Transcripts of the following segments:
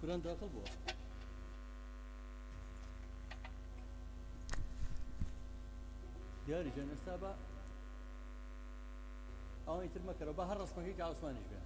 برام داخڵ بووە. دیاری جان ئێستا بە ئەوانی تر مەکەرەوە بە هەر ڕسمەکەی کە ئاسمانیش بێ.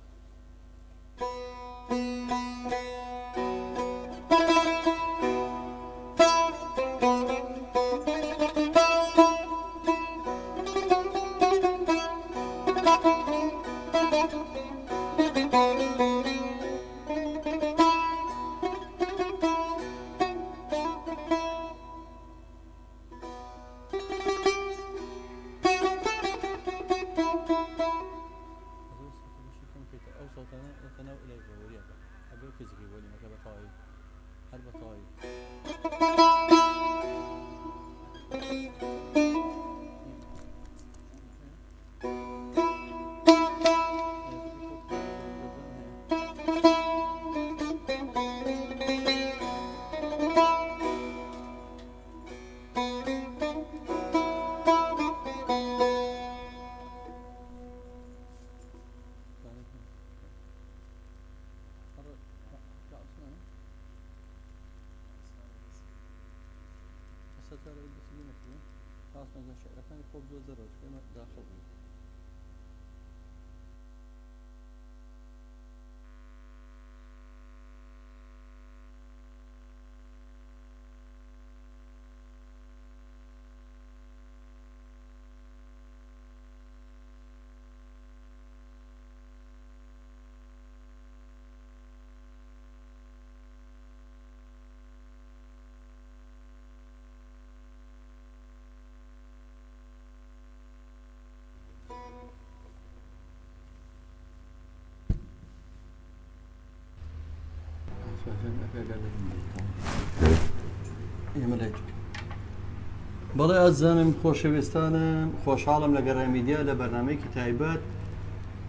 بەڵێ ئازیزانم خۆشەویستانم خۆشحاڵم لە گەڕای میدیا لە بەرنمەیەکی تایبەت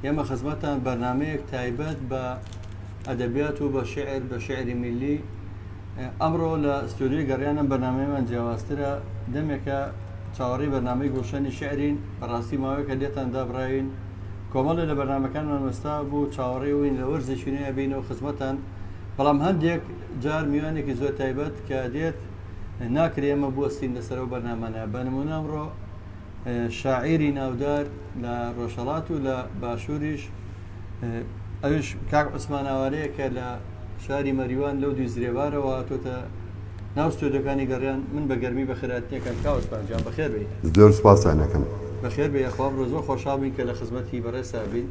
ئێمە خزمەتان بەرنمەیەک تایبەت بە ئەدەبیات و بە شعر بە شعری میللی ئەمڕۆ لە ستۆدیۆی گەڕیانم بەرنمەیەمان جیاوازترە دەمێکە چاوەڕێی بەرنامەی گوڵشەنی شعرین بەڕاستی ماوەیەکە لێتان دابڕاوین کۆمەڵێ لە بەرنامەکانمان وەستا بوو چاوەڕێ وین لە وەرزێکی نوێ بینەوە خزمەتان بەڵام هەندێک جار میوانێکی زۆر تایبەت کە دێت ناکرێ ئێمە بوەستین لەسەر ئەو بەرنامانە بە نمونە ئەمڕۆ شاعیری ناودار لە ڕۆژهەڵات و لە باشووریش ئەویش کاک عوسمان ئاوارەیە کە لە شاری مەریوان لەو دوی زرێبارەوە هاتۆتە ناو ستۆدیۆکانی گەڕیان من بە گەرمی بەخێرهاتنەکەم کاک عوسمان جان بەخێر بێی. زۆر سوپاستان ئەکەم. بەخێر بێی ئەخوا ئەمڕۆ زۆر خۆشحاڵ بووین کە لە خزمەتی بەڕێزتا بین.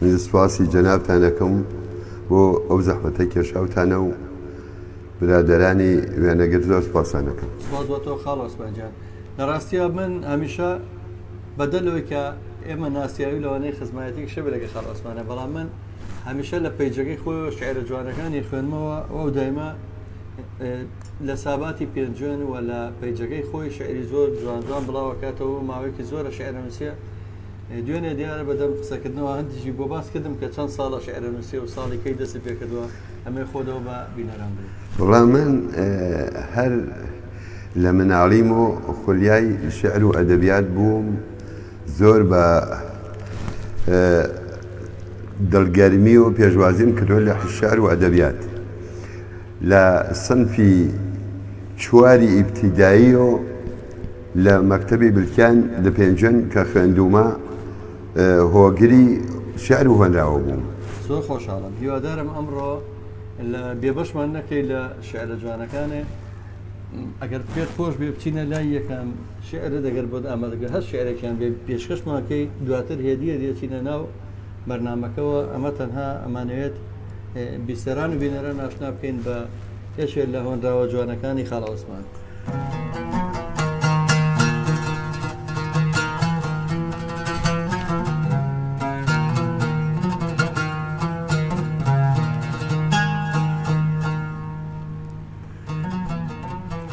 من سوپاسی جەنابتان ئەکەم بۆ ئەو زەحمەتەی کێشاوتانە و برادەرانی وێنەگر زۆر سوپاستان ئەکەم. سوپاس بۆ تۆ خاڵ عوسمان جان. لە ڕاستیا من هەمیشە بەدەر لەوەی کە ئێمە ناسیاوی لەوانەیە خزمایەتێکیش هەبێ لەگەڵ خاڵ عوسمانە بەڵام من هەمیشە لە پەیجەکەی خۆیەوە شعرە جوانەکانی خوێنمەوە و ئەو دایمە لە ساباتی پێنجوێن و لە پەیجەکەی خۆی شعری زۆر جوان جوان بڵاوەکاتەوە و ماوەیەکی زۆرە شعرە نووسێ دوێنێ دیارە بەدەم قسەکردنەوە هەندیشی بۆ باس کردم کە چەند ساڵە شعرە نووسێ و ساڵی کەی دەستی پێکردووە ئەمەی خۆدەوە بە بینەران بڵێ. وەڵا من هەر لە مناڵیم و خولیای شعر و ئەدەبیات بووم زۆر بە دڵگەرمی و پێشوازیم کردووە لە شعر و ئەدەبیات لە سنفی چواری ئیبتیدایی و لە مەکتەبی بلکان لە پێنجوێن کە خوێندوومە هۆگری شعر و هۆنراوە بووم. زۆر خۆشحاڵم هیوادارم ئەمڕۆ لە بێبەشمان نەکەی لە شعرە جوانەکانێ ئەگەر پێت خۆش بێ بچینە لای یەکەم شعرت ئەگەر بۆت ئامادە کرد هەر شعرێکیان بێ پێشکەشمان کەی دواتر هێدی هێدی ئەچینە ناو بەرنامەکەوە ئەمە تەنها ئەمانەوێت بیسەران و بینەران ئاشنا بکەین بە یەکێ لە هۆنراوە جوانەکانی خاڵ عوسمان.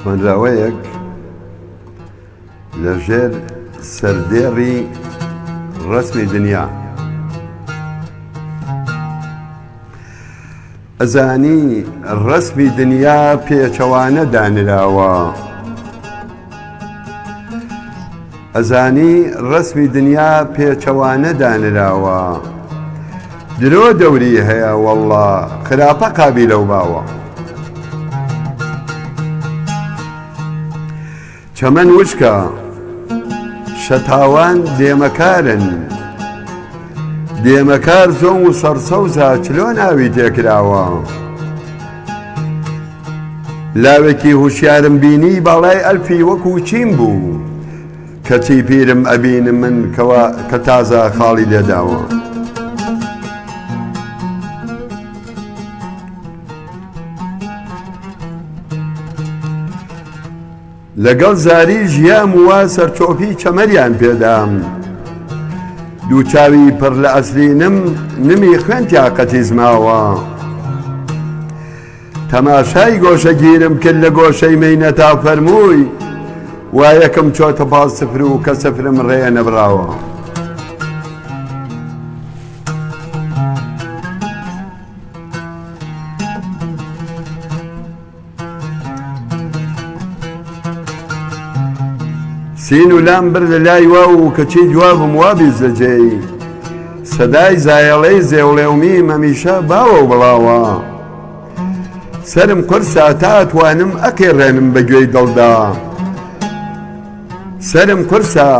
هۆنراوەیەک لە ژێر سەردێڕی ڕەسمی دنیا. ئەزانی ڕەسمی دنیا پێچەوانە دانراوە. ئەزانی ڕەسمی دنیا پێچەوانە دانراوە. درۆ دەوری هەیە وەڵڵا خراپە قابیلە و باوە. چەمەن وشکە، شەتاوان دێمەکارن. دێمەکار زۆم و سەرسەوزە چلۆن ئاوی تێکراوە. لاوێکی هوشیارم بینی باڵای ئەلفی وەکوو چین بوو. کەچی پیرم ئەبینم من کەوا کە تازە خاڵی لێداوە. لەگەڵ زاری ژیام وا سەرچۆپی چەمەریان پێدام. دوو چاوی پڕ لە ئەسرینم نمی خوێن تیا قەتیس ماوە. تەماشای گۆشەگیرم کرد لە گۆشەی مەینەتا فەرمووی وا یەکم چۆتە پاڵ سفر و کە سفرم ڕێ نەبراوە. سین و لام برد لە لای واو و کەچی جوابم وا بیست لە جێی سەدای زایەڵەی زێوڵێومیم هەمیشە باوە و بڵاوە. سەرم قورسە تا ئەتوانم ئەقیڕێنم بە گوێی دڵدا سەرم قورسە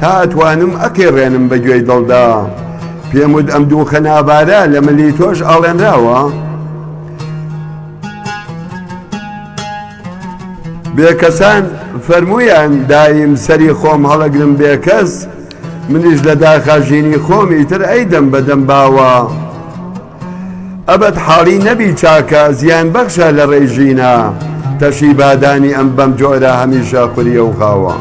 تا ئەتوانم ئەقیڕێنم بە گوێی دڵدا پێم وت ئەم دووخە نابارە لە ملی تۆش ئاڵێنراوە بێکەسان فەرموویان دایم سەری خۆم هەڵەگرم بێکەس منیش لە داخا ژینی خۆم ئیتر ئەیدەم بەدەم باوە ئەبەد حاڵی نەبی چاکە زیان بەخشە لە ڕێی ژینا تەشی بادانی ئەم بەم جۆرە هەمیشە خوریە و خاوە.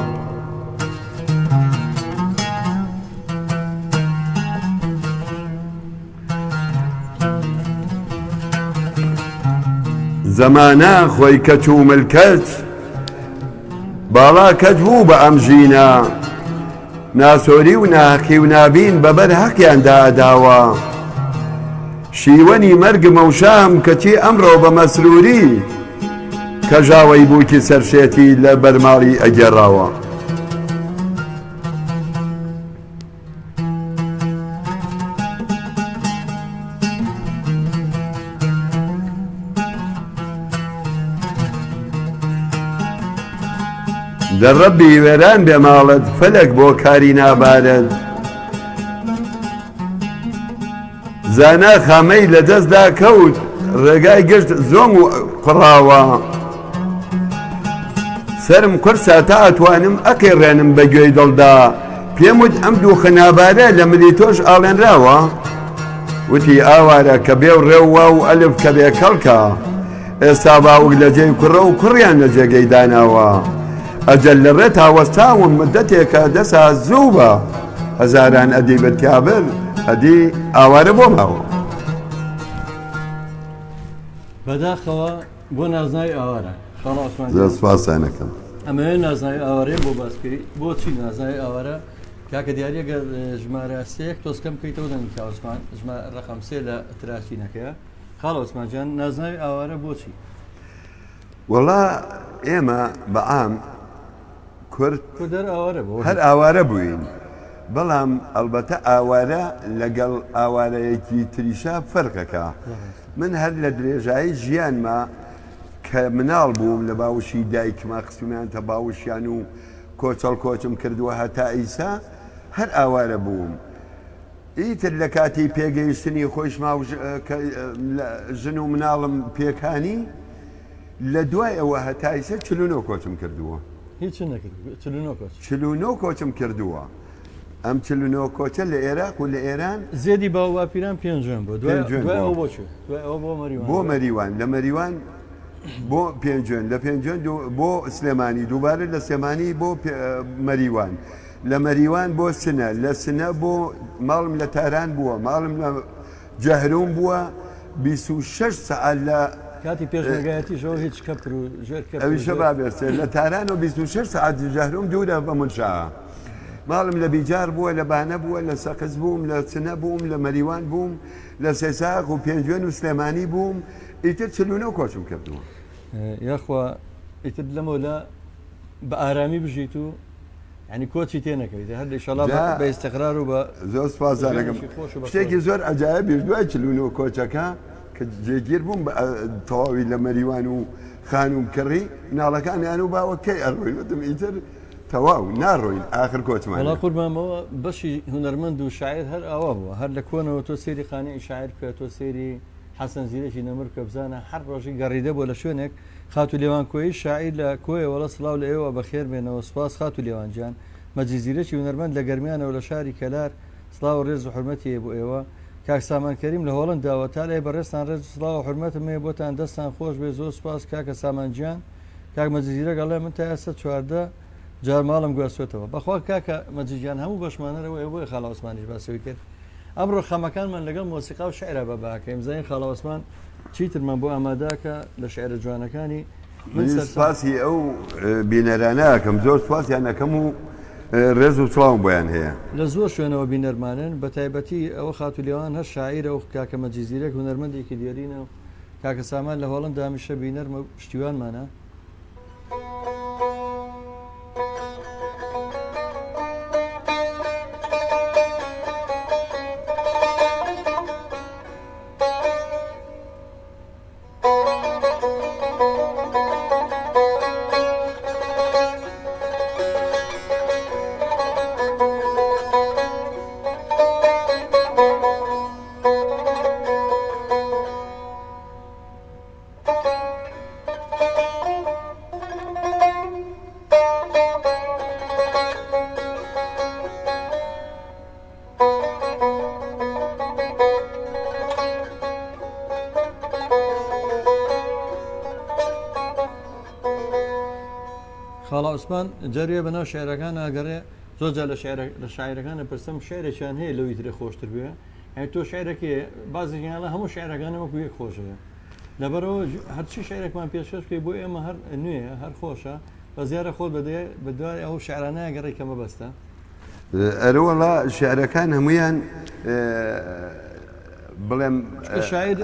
زەمانە خۆی کەچ و ملکەچ باڵا کەچ بوو بە ئەم ژینە ناسۆری و ناهەقی و نابین بە بەر هەقیاندا ئەداوە. شیوەنی مەرگمە و شام کەچی ئەمڕۆ بە مەسرووری کەژاوەی بووکی سەرشێتی لە بەر ماڵی ئەگێڕاوە. دە ڕەبی وێران بێ ماڵت فەلەک بۆ کاری نابارت زانا خامەی لە دەستدا کەوت ڕێگای گشت زۆم و قڕاوە سرم قورسە تا ئەتوانم ئەقیڕێنم بە گوێی دڵدا پێم وت ئەم دووخە نابارە لە ملی تۆش ئاڵێنراوە وتی ئاوارە کە بێ و ڕێ و واو و ئەلف کە بێ کەڵکە ئێستا باوک لە جێی کوڕە و کوڕیان لە جێگەی داناوە ئەجەل لە ڕێ تا وەستاوم مدەتێکە دەسا زوو بە هەزاران ئەدیبت تیابر ئەدی ئاوارە بۆ ماوە. بەداخەوە بۆ نازناوی ئاوارە خاڵە عوسمان زۆر سپاستان ئەکەم. ئەمەوێ نازناوی ئاوارەیە بۆ باس بکەی بۆچی نازناوی ئاوارە کاکە دیاریە گەر ژمارە سێ تۆز کەم بکەیتەوە دەنگی کا عوسمان ژمارە ڕقم سێ لە تراچینەکەیە خاڵە عوسمان جان نازناوی ئاوارە بۆچی؟ وەڵا ئێمە بە عام کورد کورد هەر ئاوارە بوو هەر ئاوارە بووین بەڵام ئەڵبەتە ئاوارە لەگەڵ ئاوارەیەکی تریشا فەرقەکە من هەر لە درێژایی ژیانما کە مناڵ بووم لە باوشی دایکما خستومیانتە باوشیان و کۆچەڵ کۆچم کردووە هەتا ئیسا هەر ئاوارە بووم ئیتر لە کاتی پێگەیشتنی خۆیشما و ژن و مناڵم پێکانی لە دوای ئەوە هەتا ئیسە 49 کۆچم کردووە. هیچ نەکرد 49 کۆچ. 49 کۆچم کردووە. ئەم 49 کۆچە لە ئێراق و لە ئێران. زێدی باو باپیران پێنجوێن بوو. دوای ئەوە بۆ کوێ؟ دوای ئەوە بۆ مەریوان. بۆ مەریوان لە مەریوان بۆ پێنجوێن لە پێنجوێن بۆ سلێمانی دووبارە لە سلێمانی بۆ مەریوان لە مەریوان بۆ سنە لە سنە بۆ ماڵم لە تاران بووە ماڵم لە جەهرۆم بووە 26 سەعات لە کاتی پێشمەرگایەتیشەوە هیچ کەپر و ژێر کەپر و ئەویشە با بێسێ لە تاران و 26 سەعات جەهرۆم دوورە بە منشا ماڵم لە بیجار بووە لە بانە بووە لە سەقز بووم لە سنە بووم لە مەریوان بووم لە سێساغ و پێنجوێن و سلێمانی بووم ئیتر 49 کۆچم کردووە. یاخوا ئیتر لەمەولا بە ئارامی بژیت و یعنی کۆچی تێ نەکەویت هەر ئیشەڵا بە ئیستقرار و بە زۆر سپاسدارەکەم شتێکی زۆر عەجایبیش دوای 49 کۆچەکە کە. کە جێگیر بووم بە تەواوی لە مەریوان و خانووم کڕی، مناڵەکانیان و باوە کەی ئەڕۆین؟ وتم ئیتر تەواو ناڕۆین، ئاخر کۆچمان وەڵا کرد. قوربان ئەوە بەشی هونەرمەند و شاعیر هەر ئاوا بووە، هەر لە کۆنەوە تۆ سەیری قانعی شاعیر بکە، تۆ سەیری حەسەن زیرەکی نەمر بکە، بزانە هەر ڕۆژی گەڕیدە بووە لە شوێنێک. خاتوو لێوان کۆیی شاعیر لە کۆیە وەڵا سڵاو لە ئێوە بەخێر بێنەوە سوپاس خاتوو لێوان گیان. مەجید زیرەکی هونەرمەند لە گەرمیانەوە لە شاری کەلار سڵاو و ڕێز و حورمەتی هەیە بۆ ئێوە. کاک سامان کەریم لە هۆڵەنداوە تا لای بەڕێزتان ڕێز و سڵاو و حورمەتم هەیە بۆتان دەستتان خۆش بێ زۆر سوپاس کاکە سامان گیان. کاک مەجید زیرەک ئەڵێ من تا ئێستا 14 جار ماڵم گواستوێتەوە. بەخوا کاکە مەجید گیان هەموو بەشمان هەر ئەوەیە بۆیە خاڵە عوسمانیش باسی ئەوی کرد. ئەمڕۆ خەمەکانمان لەگەڵ مۆسیقا و شعرا بە باکەین بزانین خاڵە عوسمان چیترمان بۆ ئامادەکە لە شعرە جوانەکانی. من من سپاسی ئەو بینەرانە ئەکەم، زۆر سپاسیان ئەکەم و ڕێز و سڵاوم بۆیان هەیە. لە زۆر شوێنەوە بینەرمانن، بە تایبەتی ئەوە خاتوو لێوان هەر شاعیرە و کاکە مەجید زیرەک هونەرمەندێکی دێرینە و کاکە سامان لە هۆڵەندا هەمیشە بینەرمە و پشتیوانمانە. خاڵە عوسمان جارێ بە ناو شعرەکان ئاگەڕێ زۆر جار لە شعر لە شاعرەکان ئەپرسم شعرێکیان هەیە لەوی ترێ خۆشتر بێ یعنی تۆ شعرێکی بازێکیان ئەڵێ هەموو شعرەکانم وەکو یەک خۆشەوێ لەبەرەوە هەرچی شعرێکمان پێشکەش بکەی بۆ ئێمە هەر نوێیە هەر خۆشە بە زیارە خۆت بەدێ بە دوای ئەو شعرانە گەڕێ کە مەبەستە. ئەرەوەڵا شعرەکان هەمویان بڵێم چونکە شاعیر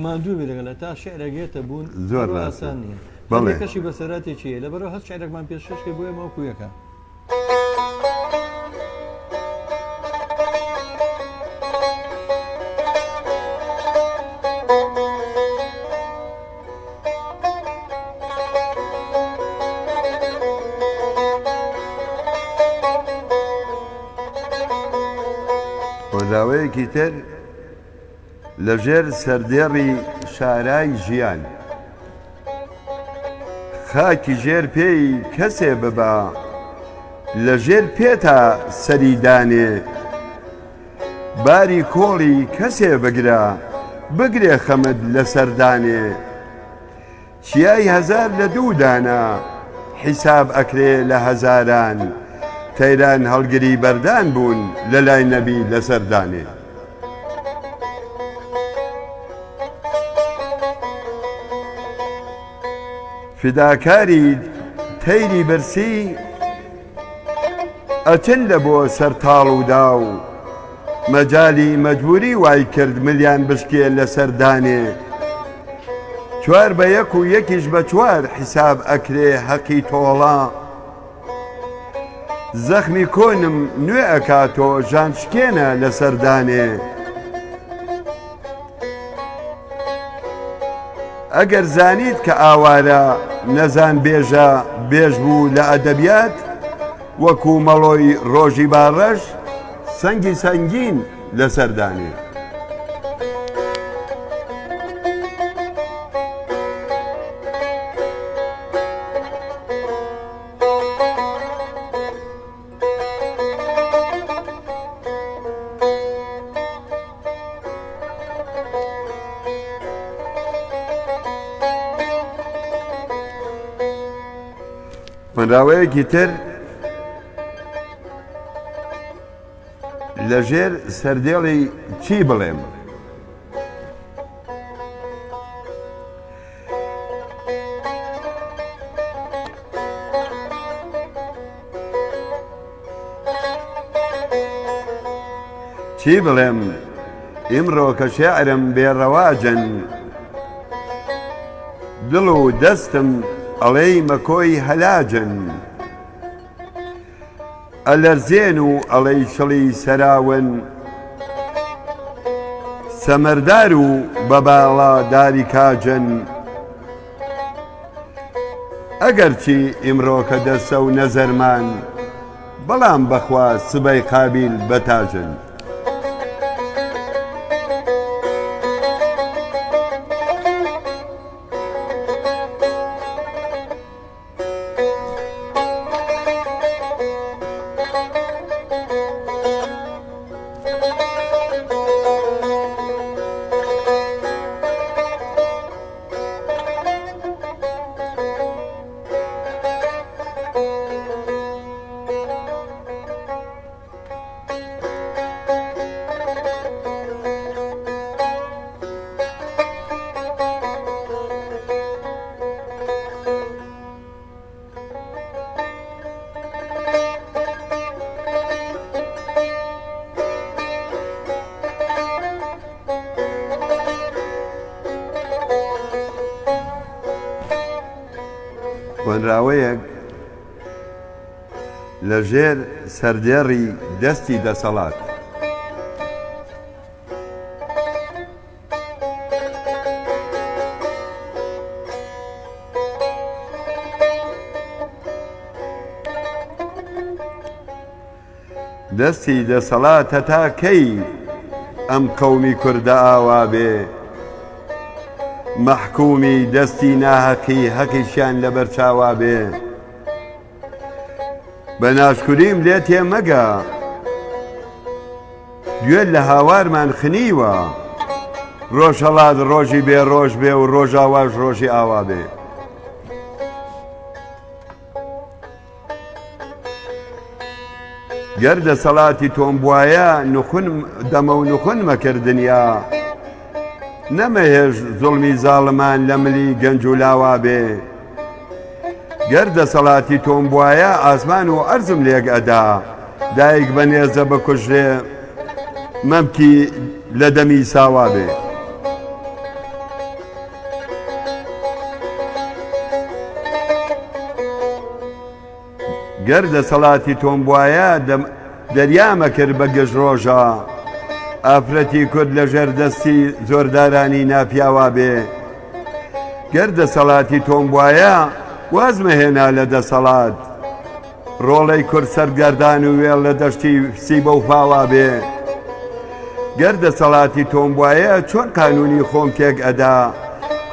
ماندوو بێ لەگەڵ تا شعرێک یەتە بوون زۆر هەر ڕاستە ئاسان نییە بەڵێ هەندێک کەشی بەسەراتێکی هەیە لەبەرەوە هەر شعرێکمان پێشکەش کەی بۆ ئێمە وەکو یەکە. هۆنراوەیەکی تر لەژێر سەردێڕی شارای ژیان. خاکی ژێر پێی کەسێ ببا لە ژێر پێتا سەری دانێ باری کۆڵی کەسێ بگرە بگرێ خەمت لەسەر دانێ چیای هەزار لە دوو دانە حیساب ئەکرێ لە هەزاران تەیران هەڵگری بەردان بوون لە لای نەبی لەسەر دانێ. فیداکاری تەیری برسی ئەچن لە بۆ سەر تاڵ و داو مەجالی مەجبوری وای کرد ملیان بشکێ لەسەر دانێ چوار بە یەک و یەکیش بە چوار حیساب ئەکرێ هەقی تۆڵە زەخمی کۆنم نوێ ئەکاتۆ ژان شکێنە لەسەر دانێ. ئەگەر زانیت کە ئاوارە نەزان بێژە بێژ بوو لە ئەدەبیات وەکو مەڵۆی ڕۆژی باڕەش سەنگی سەنگین لەسەر دانێ. هۆنراوەیەکی تر لەژێر سەردێڵی چی بڵێم؟ چی بڵێم ئیمڕۆ کە شێعرم بێ ڕەواجن دڵ و دەستم ئەڵێی مەکۆی هەلاجن ئەلەرزێن و ئەڵێی چڵی سەراون. سەمەردار و بە باڵا داری کاجن. ئەگەرچی ئیمڕۆکە دەسە و نەزەرمان، بەڵام بەخوا سبەی قابیل بە تاجن. هۆنراوەیەک لە ژێر سەردێڕی دەستی دەسەڵات. دەستی دەسەڵاتە تا کەی ئەم قەومی کوردە ئاوا بێ مەحکومی دەستی ناهەقی هەقیشیان لەبەر چاوا بێ بە ناشکوریم لێ تێ مەگە گوێت لە هاوارمان خنیوە ڕۆژهەڵات ڕۆژی بێ ڕۆژ بێ و ڕۆژاواش ڕۆژی ئاوا بێ. گەر دەسەڵاتی تۆم بوایە نخون دەمە و نخون مەکرد دنیا نەمەهێشت زوڵمی زاڵمان لە ملی گەنج و لاوا بێ گەر دەسەڵاتی تۆم بوایە ئاسمان و ئەرزم لێک ئەدا دایک بە نێزە بکوژرێ مەمکی لە دەمی ساوا بێ. گەر دەسەڵاتی تۆم بوایە دەریامەکرد بە گژ ڕۆژا ئافرەتی کورد لە ژێر دەستی زۆردارانی ناپیاوا بێ. گەر دەسەڵاتی تۆم بوایە وازمەهێنا لە دەسەڵات ڕۆڵەی کورد سەرگەردان و وێڵ لە دەشتی سیبە و فاوا بێ. گەر دەسەڵاتی تۆم بوایە چۆن قانونی خۆم تێک ئەدا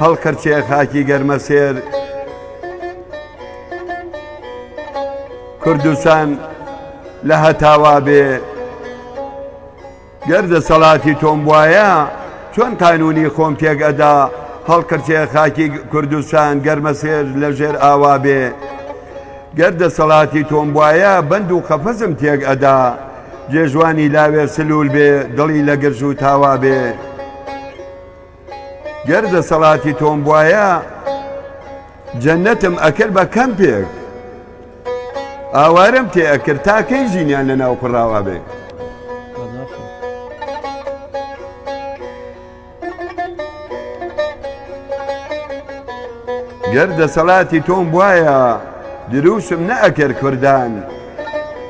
هەڵقرچێ خاکی گەرمەسێر کوردستان لە هەتاوا بێ. گەر دەسەڵاتی تۆم بوایە چۆن قانونی خۆم تێک ئەدا هەڵقرچێ خاکی کوردستان گەرمەسێر لە ژێر ئاوا بێ. گەر دەسەڵاتی تۆم بوایە بەند و قەفەزم تێک ئەدا جێژوانی لاوێ سلول بێ دڵی لە گرژ و تاوا بێ. گەر دەسەڵاتی تۆم بوایە جەنەتم ئەکرد بە کەمپێک ئاوارەم تێ ئەکرد تا کەی ژینیان لە ناو قوڕاوا بێ. گەر دەسەڵاتی تۆم بوایە دروشم نەئەکرد کوردان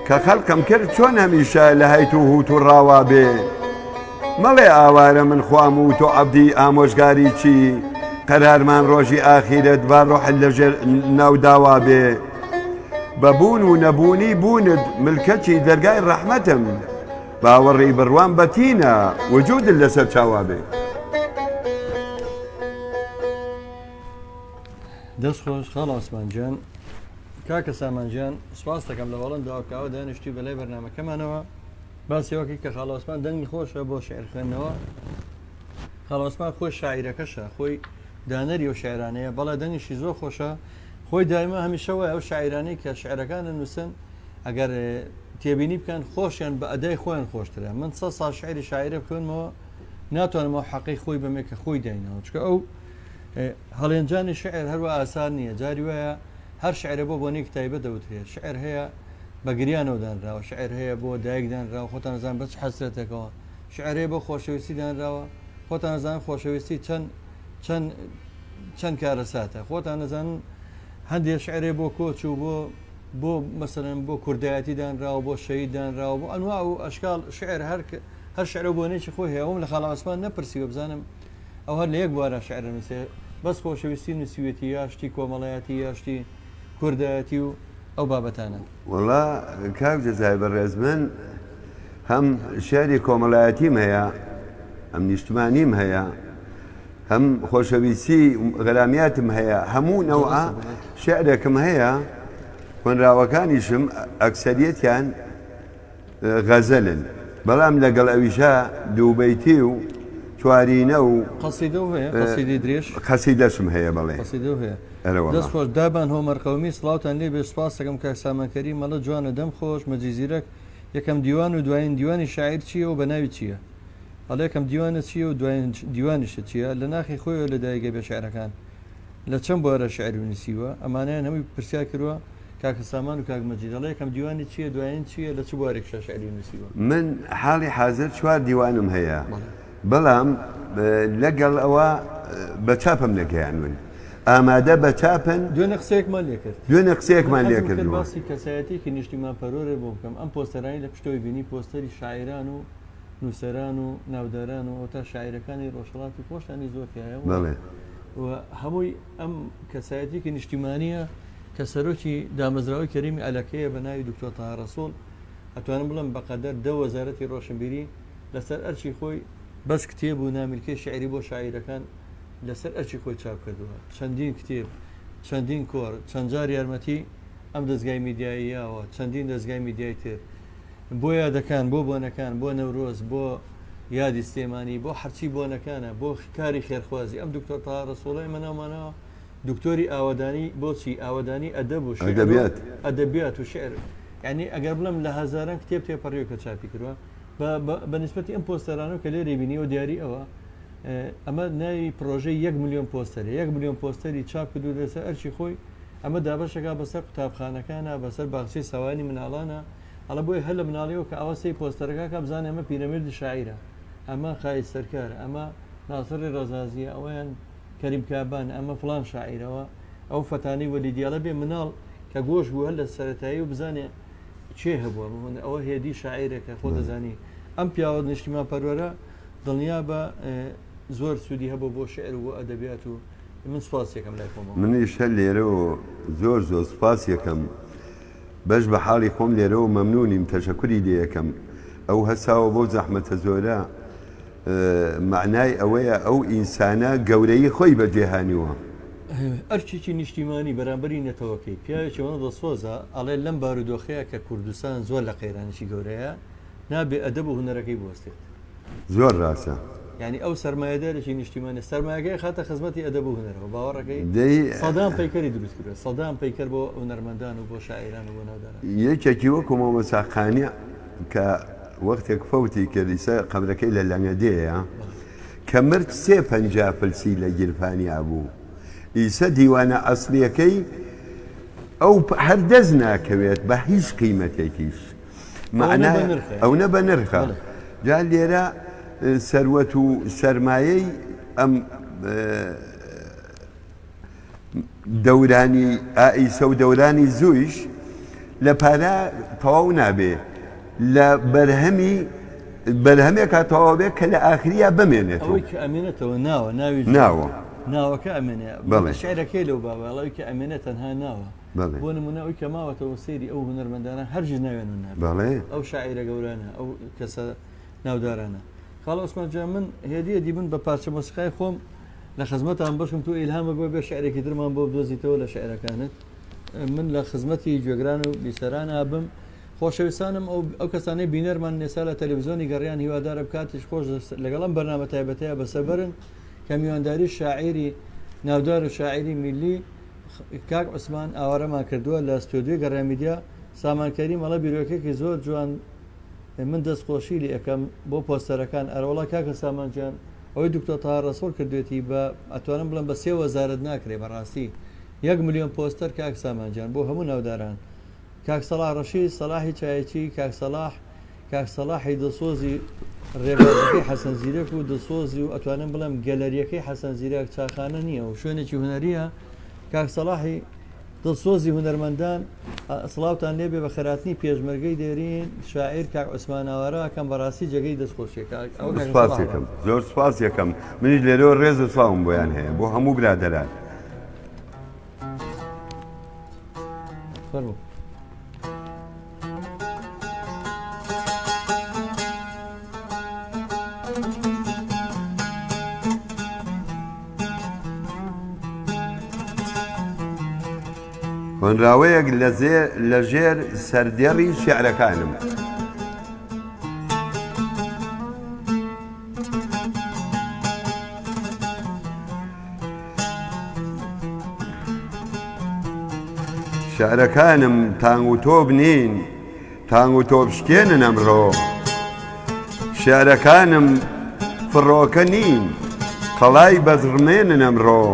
کە خەڵقم کرد چۆن هەمیشە لە هەیت و هوت و ڕاوا بێ. مەڵێ ئاوارە من خوام و تۆ عەبدی ئامۆژگاری چی قەرارمان ڕۆژی ئاخیرەت با ڕۆحت لە ژێر ناو داوا بێ بە بوون و نەبوونی بوونت ملکەچی دەرگای ڕەحمەتم باوەڕی بڕوام بەتینە وجودت لەسەر چاوا بێ. دەست خۆش خاڵ عوسمان گیان. کاکە سامان گیان سوپاست دەکەم لە هۆڵەندەوە کە ئاوا دانیشتووی بەلای بەرنامەکەمانەوە. باسی ئەوە کرد کە خاڵ عوسمان دەنگی خۆشە بۆ شعر خوێندنەوە. خاڵ عوسمان خۆی شاعیرەکەشە، خۆی دانەری ئەو شعرانەیە، بەڵێ دەنگیشی زۆر خۆشە. خۆی دایمە هەمیشە وایە ئەو شاعیرانەی کە شعرەکان ئەنووسن ئەگەر تێبینی بکەن خۆشیان بە ئەدای خۆیان خۆشترە. من سە ساڵ شعری شاعیرە بخوێنمەوە ناتوانم ئەو حەقەی خۆی بەمێ کە خۆی دایناوە، چونکە ئەو هەڵێنجانی شعر هەروە ئاسان نییە. جاری وایە هەر شعرە بۆ بۆنەیەکی تایبەت دەوترێت. شعر هەیە بە گریانەوە دانراوە، شعر هەیە بۆ دایک دانراوە، خۆتان ئەزانن بە چ حەسرەتێکەوە. شعر هەیە بۆ خۆشەویستی دانراوە، خۆتان ئەزانن خۆشەویستی چەند چەند چەند کارەساتە. خۆتان ئەزانن هەندێک شعر هەیە بۆ کۆچ و بۆ بۆ مەسەلەن بۆ کوردایەتی دانراوە، بۆ شەهید دانراوە، بۆ ئەنواع و ئەشکال شعر هەر هەر شعرە و بۆنەیەکی خۆی هەیە ئەوم لە خاڵە عوسمان نەپرسیوە بزانم ئەو هەر لە یەک بوارا شعر ئەنووسێ بەس خۆشەویستی نووسیوێتی یا شتی کۆمەڵایەتی یا شتی کوردایەتی و ئەو بابەتانە. وەڵا کاک جەزای بەڕێز من هەم شعری کۆمەڵایەتیم هەیە هەم نیشتمانیم هەیە هەم خۆشەویستی غەرامیاتم هەیە هەموو نەوعە شعرێکم هەیە هۆنراوەکانیشم ئەکسەریەتیان غەزەلن بەڵام لەگەڵ ئەویشا دووبەیتی و چوارینە و قەسیدە و هەیە قەسیدەی درێژ قەسیدەشم هەیە بەڵێ قەسیدە و هەیە ئەرەوەڵا. دەست خۆش دابان هۆمەر قەومی سڵاوتان لێ بێ سوپاس دەکەم کاک سامان کەریم مەڵە جوانە دەم خۆش مەجید زیرەک یەکەم دیوان و دوایین دیوانی شاعیر چییە و بە ناوی چییە ئەڵێ یەکەم دیوانت چییە و دوایین دیوانیشت چییە لە ناخی خۆیەوە لە دایک ئەبێ شعرەکان لە چەند بوارە شعری نووسیوە ئەمانەیان هەمووی پرسیار کردووە کاکە سامان و کاک مەجید ئەڵێ یەکەم دیوانی چییە دوایین چییە لە چ بوارێکشا شعری نووسیوە؟ من حاڵی حازر چوار دیوانم هەیە بەڵام لەگەڵ ئەوە بە چاپم نەگەیانون ئامادە بە چاپن. دوێنێ قسەیەکمان لێ کرد. دوێنێ قسەیەکمان من لێ حەزم کرد کردووە. باسی کەسایەتیەکی نیشتیمانپەروەرێ بۆ بکەم ئەم پۆستەرانەی لە پشتەوەی بینی پۆستەری شاعیران و نووسەران و ناوداران و ئەوەتا شاعیرەکانی ڕۆژهەڵاتی خۆشتانی زۆر تیایە و بەڵێ. و هەمووی ئەم کەسایەتیەکی نیشتیمانیە کە سەرۆکی دامەزراوەی کەریمی ئەلەکەیە بە ناوی دکتۆر تەها ڕەسوڵ ئەتوانم بڵێم بەقەدەر دە وەزارەتی ڕۆشنبیری لەسەر ئەرکی خۆی بەس کتێب و نامیلکەی شیعری بۆ شاعیرەکان لەسەر ئەرکی خۆی چاپ کردووە چەندین کتێب چەندین کۆڕ چەند جار یارمەتی ئەم دەزگای میدیایی یاوە چەندین دەزگای میدیای تر بۆ یادەکان بۆ بۆنەکان بۆ نەورۆز بۆ یادی سلێمانی بۆ هەرچی بۆنەکانە بۆ کاری خێرخوازی ئەم دکتۆر تەها ڕەسوڵە ئێمە ناومانەوە دکتۆری ئاوەدانی بۆچی ئاوەدانی ئەدەب و شیعر و ئەدەبیات. ئەدەبیات و شیعر یعنی ئەگەر بڵێم لە هەزاران کتێب تێپەڕیوە کە چاپی کردووە بە بە بە نیسبەتی ئەم پۆستەرانەوە کە لێرەی بینیوە دیاری ئەوە ئەمە ناوی پرۆژەی یەک ملیۆن پۆستەرە یەک ملیۆن پۆستەری چاپ کردو لەسەر ئەرکی خۆی ئەمە دابەشەکا بەسەر قوتابخانەکانە بەسەر باخچەی ساوایانی مناڵانە ئەڵێ بۆیە هەر لە مناڵیەوە کە ئاوا سەیری پۆستەرەکە کا بزانێ ئەمە پیرەمێردی شاعیرە ئەمە خالید سەرکارە ئەمە ناسڕی ڕەزازیە ئەوەیان کەریم کابان ئەمە فڵان شاعیرەوە ئەو فەتانەی وەلیدی ئەڵێ بێ مناڵ کە گۆش بوو هەر لە سەرەتایی و بزانێ کێ هەبووە ئەوە هێدی شاعیرێکە خۆ دەزانی ئەم پیاوە نیشتیمان پەروەرە دڵنیا بە زۆر سوودی هەبوو بۆ شعر و بۆ ئەدەبیات و من سوپاس یەکەم لای خۆمەوە. منیش هەر لێرەوە زۆر زۆر سوپاس یەکەم بەش بە حاڵی خۆم لێرەوە مەمنونیم تەشەکوری لێ یەکەم ئەو هەساوە بەو زەحمەتە زۆرە مەعنای ئەوەیە ئەو ئینسانە گەورەیی خۆی بەجێ هانیوە. ئەرکێکی نیشتیمانی بەرامبەری نەتەوەکەی، پیاوێکی ئەوەندە دڵسۆزە ئەڵێ لەم بارودۆخەیا کە کوردستان زۆر لە قەیرانێکی گەورەیە نابێ ئەدەب و هونەرەکەی بوەستێت. زۆر ڕاستە. یانی ئەو سەرمایەدارێکی نیشتیمانیە سەرمایەکەی ئەخاتە خزمەتی ئەدەب و هونەرەوە باوەڕەکەی دەی سەدان پەیکەری دروست کردوە سەدان پەیکەر بۆ هونەرمەندان و بۆ شاعیران و بۆ ناوداران. یەکێکی وەکو مامۆستا قانع کە وەختێک فەوتی کرد ئیستا قەبرەکەی لە لەنگەدێیە کە مرد سێ 50 فلسی لە گیرفانیا بوو ئیسە دیوانە ئەسڵیەکەی ئەو هەر دەست ناکەوێت بە هیچ قیمەتێکیش. ئەوەنە مەعنا بەنرخە ئەونە بەنرخە بەڵێ. جا لێرە سەروەت و سەرمایەی ئەم دەورانی ئائیسە و دەورانی زوویش لە پارە تەواو نابێ لە بەرهەمی بەرهەمێکا تەواو بێ کە لە ئاخریا بمێنێتەوە. ئەوەی کە ئەمێنێتەوە ناوە ناوی جوان ناوە ناوەکە ئەمێنێ بەڵێ. شعرەکەی لەو بابە ئەڵێ ئەوەی کە ئەمێنێ تەنها ناوە بەڵێ. بۆ نموونە ئەوی کە ماوەتەوە سەیری ئەو هونەرمەندانە هەرگیز ناویان ون نابێت بەڵێ. ئەو شاعیرە گەورانە ئەو کەسە ناودارانە خاڵ عوسمان جان من هێدی هێدی من بە پارچە مۆسیقای خۆم لە خزمەتان بەشم تۆ ئیلهامە بۆ بێ شعرێکی ترمان بۆ بدۆزیتەوە لە شعرەکانت من لە خزمەتی گوێگران و بیسەران ئابم خۆشەویستانم ئەو ئەو کەسانەی بینەرمان نێسا لە تەلەڤزیۆنی گەڕیان هیوادارم کاتیش خۆش لەگەڵ ئەم بەرنامە تایبەتەیە بەسەر بەرن کە میوانداری شاعیری ناودار و شاعیری میللی کاک عوسمان ئاوارەمان کردووە لە ستۆدیۆی گەڕیان میدیا سامان کەریم ئەڵێ بیرۆکەیەکی زۆر جوان من دەست خۆشی لێ ئەکەم بۆ پۆستەرەکان ئەرەوەڵا کاکە سامان گیان ئەوەی دکتۆر تەها ڕەسوڵ کردوێتی بە ئەتوانم بڵێم بە سێ وەزارەت ناکرێ بەڕاستی یەک ملیۆن پۆستەر کاک سامان گیان بۆ هەموو ناوداران کاک سەڵاح ڕەشید سەڵاحی چایچی کاک سەڵاح کاک سەڵاحی دڵسۆزی ڕێبازەکەی حەسەن زیرەک و دڵسۆزی و ئەتوانم بڵێم گەلەریەکەی حەسەن زیرەک چاخانە نییە و شوێنێکی هونەریە کاک سەڵاحی. دڵسۆزی هونەرمەندان سڵاوتان لێبێ بەخێرهاتنی پێشمەرگەی دێرین شاعیر کاک عوسمان ئاوارە ئەکەم بەڕاستی جێگەی دەست خۆشیە کاک ئەوە زۆر کاک سوپاس سڵاو یەکەم زۆر سوپاس یەکەم منیش لێرەوە ڕێز و سڵاوم بۆیان هەیە بۆ هەموو برادەران. فەرموو. هۆنراوەیەک لە ژێر سەردێڕی شیعرەکانم. شیعرەکانم تانگ و تۆپ نین، تانگ و تۆپ شکێنن ئەمڕۆ. شیعرەکانم فڕۆکە نین، قەڵای بەزڕمێنن ئەمڕۆ.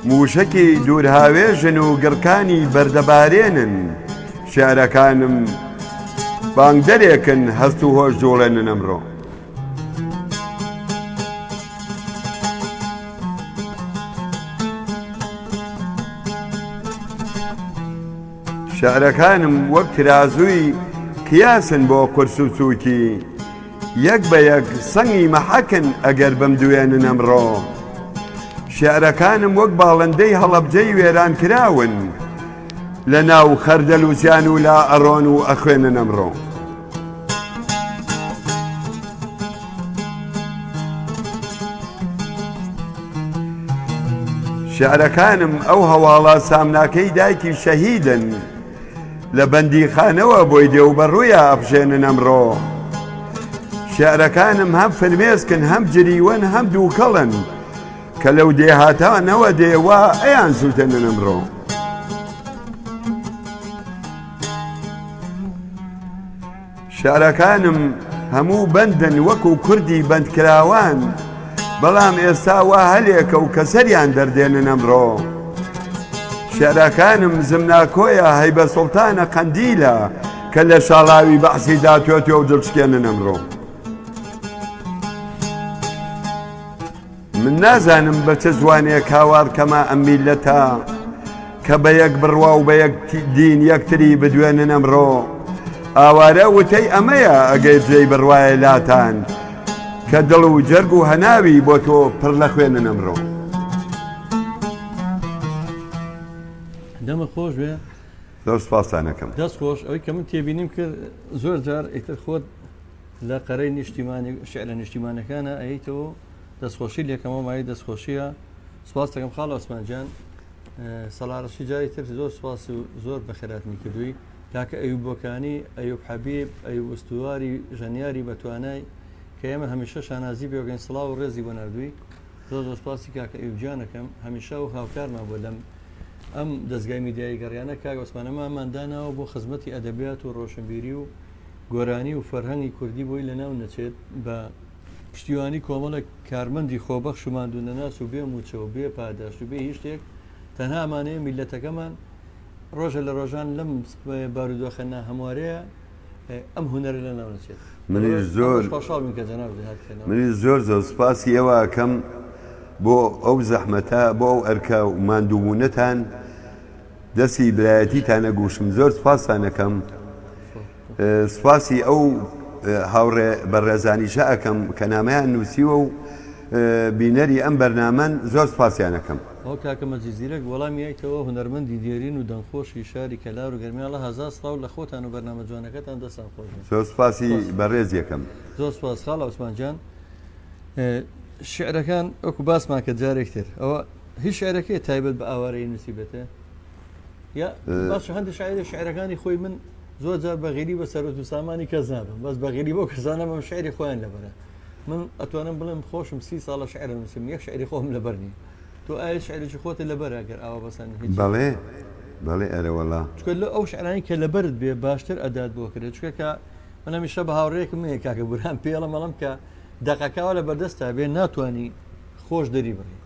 مووشەکی دوورهاوێژن و گڕکانی بەردەبارێنن. شیعرەکانم بانگدەرێکن هەست و هۆش جووڵێنن ئەمڕۆ. شعرەکانم وەک ترازووی قیاسن بۆ قورس و سووکی، یەک بە یەک سەنگی مەحەکن ئەگەر بمدوێنن ئەمڕۆ. شعرەکانم وەک باڵندەی هەڵەبجەی وێرانکراون، لە ناو خەردەلووسیان و لا ئەڕۆن و ئەخوێنن ئەمڕۆ. شیعرەکانم ئەو هەواڵە سامناکەی دایکی شەهیدن لە بەندیخانەوە بۆی دێ و بەڕوویا ئەپژێنن ئەمڕۆ. شیعرەکانم هەم فرمێسکن هەم جریوەن هەم دووکەڵن کە لەو دێهاتانەوە دێ وا ئەیان سووتێنن ئەمڕۆ. شارەکانم هەموو بەندن وەکو کوردی بەندکراوان بەڵام ئێستا وا هەلێکە و کەسەریان دەردێنن ئەمڕۆ شعرەکانم زمناکۆیە هەیبە سوڵتانە قەندیلە کە لە شاڵاوی بەعسیدا تۆتۆ و دڵشکێنن ئەمڕۆ. من نازانم بە چ زوانێک هاوار کەمە ئەم میللەتە کە بە یەک بڕوا و بە یەک دین یەکتری بدوێنن ئەمڕۆ ئاوارە وتەی ئەمەیە ئەگەر جێی بڕوایە لاتان کە دڵ و جەرگ و هەناوی بۆ تۆ پڕ لە خوێنن ئەمڕۆ. دەمت خۆش بێ. زۆر سوپاستان ئەکەم. دەست خۆش. ئەوەی کە من تێبینیم کرد زۆر جار ئیتر خۆت لە قەرەی نیشتیمانی شعرە نیشتیمانەکانە ئەیتەوە دەستخۆشی لێکەمەوە مایەی دەستخۆشیە سپاس دەکەم خاڵ عوسمان گیان سەڵاڕەشی جاری تر زۆر سپاس و زۆر بەخێراتنی کردووی کاکە ئەیوب بۆکانی ئەیوب حەبیب ئەیوب ئوستواری ژەنیاری بەتوانای کە ئێمە هەمیشە شانازی پێوەکەین سڵاو و ڕێزی بۆ ناردووی زۆر زۆر سپاسی کاکە ئەیوب گیانەکەم هەمیشە و هاوکارمان بووە لەم ئەم دەزگای میدیایی گەڕیانە کاک عوسمانەمامان داناوە بۆ خزمەتی ئەدەبیات و ڕۆشنبیری و گۆرانی و فەرهەنگی کوردی بۆی لەناو نەچێت بە پشتیوانی کۆمەڵێک کارمەندی خۆبەخش و ماندوونەناس و بێ مووچە و بێ پاداشت و بێ هیچ شتێک تەنها ئەمانەیە میللەتەکەمان ڕۆژە لە ڕۆژان لەم بارودۆخە ناهەموارەیە ئەم هونەرە لەناو نەچێت. منیش زۆر خۆشحاڵ بووین کە جەنابت هاتیتە ناو. منیش زۆر زۆر سوپاسی ئێوە ئەکەم بۆ ئەو زەحمەتە بۆ ئەو ئەرکە و ماندووبوونەتان دەستی برایەتیتان ئەگوشم زۆر سوپاستان ئەکەم. سوپاسی ئەو هاوڕێ بەڕێزانیشە ئەکەم کە نامەیان نووسیوە و بینەری ئەم بەرنامەن زۆر سوپاسیان ئەکەم. ئەوە کاکە مەجید زیرەک وەڵامی یایتەوە هونەرمەندی دێرین و دەنگخۆشی شاری کەلار و گەرمیان ئەڵا هەزار سڵاو لە خۆتان و بەرنامە جوانەکەتان دەستان خۆش بێت. زۆر سوپاسی بەڕێز یەکەم. زۆر سوپاس خاڵە عوسمان گیان شیعرەکان وەکو باسمان کرد جارێک تر ئەوە هیچ شیعرەکەی تایبەت بە ئاوارەیی نووسیبێتێ یا باشە هەندێک شاعیرە شعرەکانی خۆی من زۆر جار بەغیلی بە سەرۆت و سامانی کەس نابم بەس بەغیلی بۆ کەسانە بەم شعری خۆیان لەبەرە من ئەتوانم بڵێم خۆشم سی ساڵە شعر نووسم یەک شعری خۆم لەبەر نییە تۆ ئایا شعرێکی خۆتە لەبەر ئەگەر ئاوا بەسەن هیچ بەڵێ بەڵێ ئەرەوەڵا چونکە لە ئەو شعرانی کە لەبەرت بێ باشتر ئەدات بۆ کرێت چونکە کە من هەمیشە بە هاوڕێیەکم هەیە کاکە بورهان پێڵم ئەڵم کە دەقەکەوە لە بەردەستا بێ ناتوانانی خۆش دەری بڕی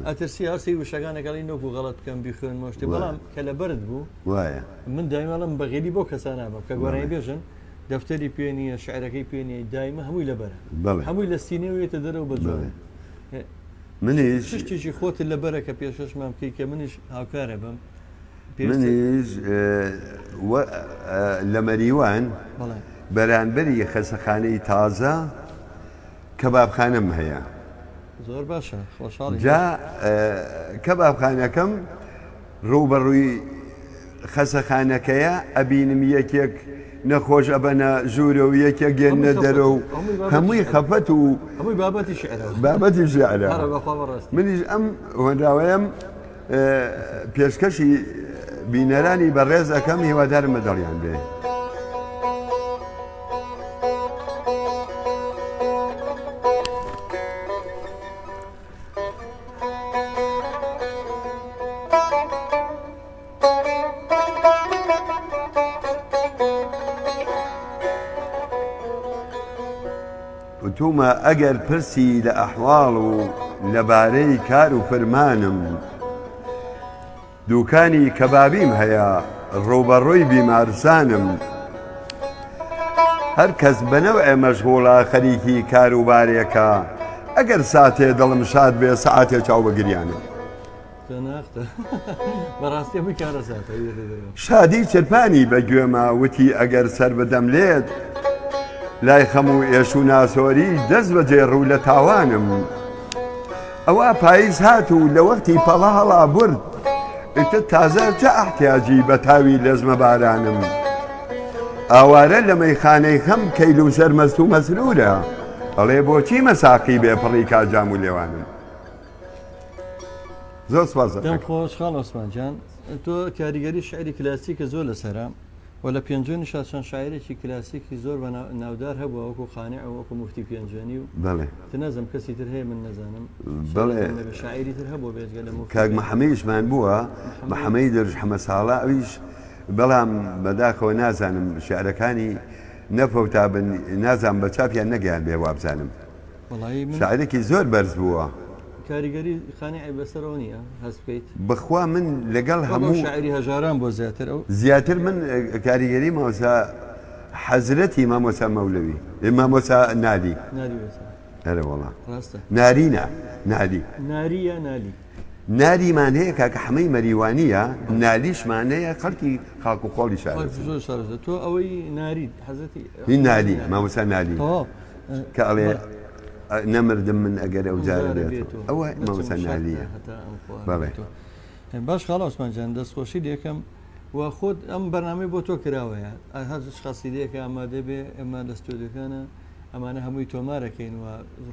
ئەترسی هەر سەیر وشەکان ئەگەڵی نۆک و غەڵەت بکەم بیخوێنمەوە شتێ بەڵام کە لەبەرت بوو وایە من دایمە ئەڵێم بەغیلی بەو کەسانە بم کە گۆرانی بێژن دەفتەری پێ نییە شعرەکەی پێ نییە دایمە هەمووی لەبەرە بەڵێ هەمووی لە سینەوە یەتە دەرەوە بە جوانی. بەڵێ. منیش چ شتێکی خۆتت لەبەرە کە پێشکەشمان بکەی کە منیش هاوکارە بم؟ پێویستە. منیش وە لە مەریوان بەڵێ. بەرانبەری خەسەخانەی تازە کەبابخانەم هەیە. زۆر باشە خۆشحاڵین. جا کەبابخانەکەم ڕووبەڕووی خەسەخانەکەیە ئەبینم یەکێک نەخۆش ئەبەنە ژوورە و یەکێک گەنە دەرە و هەمووی خەفەت و هەمووی بابەتی شعرە بابەتی شعرە منیش ئەم هۆنراوەیەم پێشکەشی بینەرانی بەڕێز ئەەکەم هیوادارم بەدڵیان بێ. وتومە ئەگەر پرسی لە ئەحواڵ و لەبارەی کار و فرمانم دوکانی کەبابیم هەیە ڕووبەڕووی بیمارسانم هەر کەس بە نەوعێ مەشغوڵە خەریکی کاروبارێکە ئەگەر ساتێ دڵم شاد بێ سەعاتێ چاو بە گریانم. شادی چرپانی بە گوێما وتی ئەگەر سەر بدەم لێت لای خەم و ئێش و ناسۆری دەست بەجێ ڕوو لە تاوانم ئەوا پاییز هات و لە وەختی پەڵە هەڵا برد ئیتر تازە چە ئەحتیاجی بە تاوی لەزمە بارانم ئاوارە لە مەیخانەی خەم کەیل و سەرمەست و مەسرورە ئەڵێ بۆچی مەساقی بێ پڕی کا جام و لێوانم زۆر سپاس دەم خۆش خاڵ عوسمان جان تۆ کاریگەری شعری کلاسیکە زۆر لەسەرە و لە پێنجوێنیشا چەند شاعیرێکی کلاسیکی زۆر بە ناودار هەبووە وەکو قانع و وەکو موفتی پێنجوێنی و بەڵێ تر نازم کەسی تر هەیە من نەزانم بەڵێ شاعیری تر هەبووە بێجگە لە موفتی کاک محەمەیشمان بووە محەمەی دەرویش حەمە ساڵە ئەویش بەڵام بەداخەوە نازانم شعرەکانی نەفەوتابن نازانم بە چاپیان نەگەیان بێ وابزانم وەڵایی من شاعیرێکی زۆر بەرز بووە. کاریگەری قانعی بەسەرەوە نییە هەست بکەیت؟ بەخوا من لەگەڵ وەک ئەو هەموو. شاعیری هەژاران بۆ زیاتر ئەو. زیاتر من کاریگەری مامۆستا حەزرەتی مامۆستا مەولەوی مامۆستا نالی. نالی بەسەر. ئەرێ وەڵا. ڕاستە. ناری نا نالی. ناری یا نالی؟ ناریمان هەیە کاکە حەمەی مەریوانییە نالیشمان هەیە خەڵکی خاک و خۆڵی خاک شارەزوور. زۆر شارەزوور تۆ ئەوەی ناریت حەزرەتی هی نالی مامۆستا نالی. تەواو. کە ئەڵێ نەمردم من ئەگەر ئەو جارە بێتەوە ئەوە مامۆستا نالیە. بەڵێ. باش خاڵە عوسمان جان دەستخۆشی لێکەم و خۆت ئەم بەرنامەی بۆ تۆ کراوەیە هەر قەسیدەیەکە ئامادە بێ ئێمە لە ستۆدیۆکانە ئەمانە هەمووی تۆمارەکەین و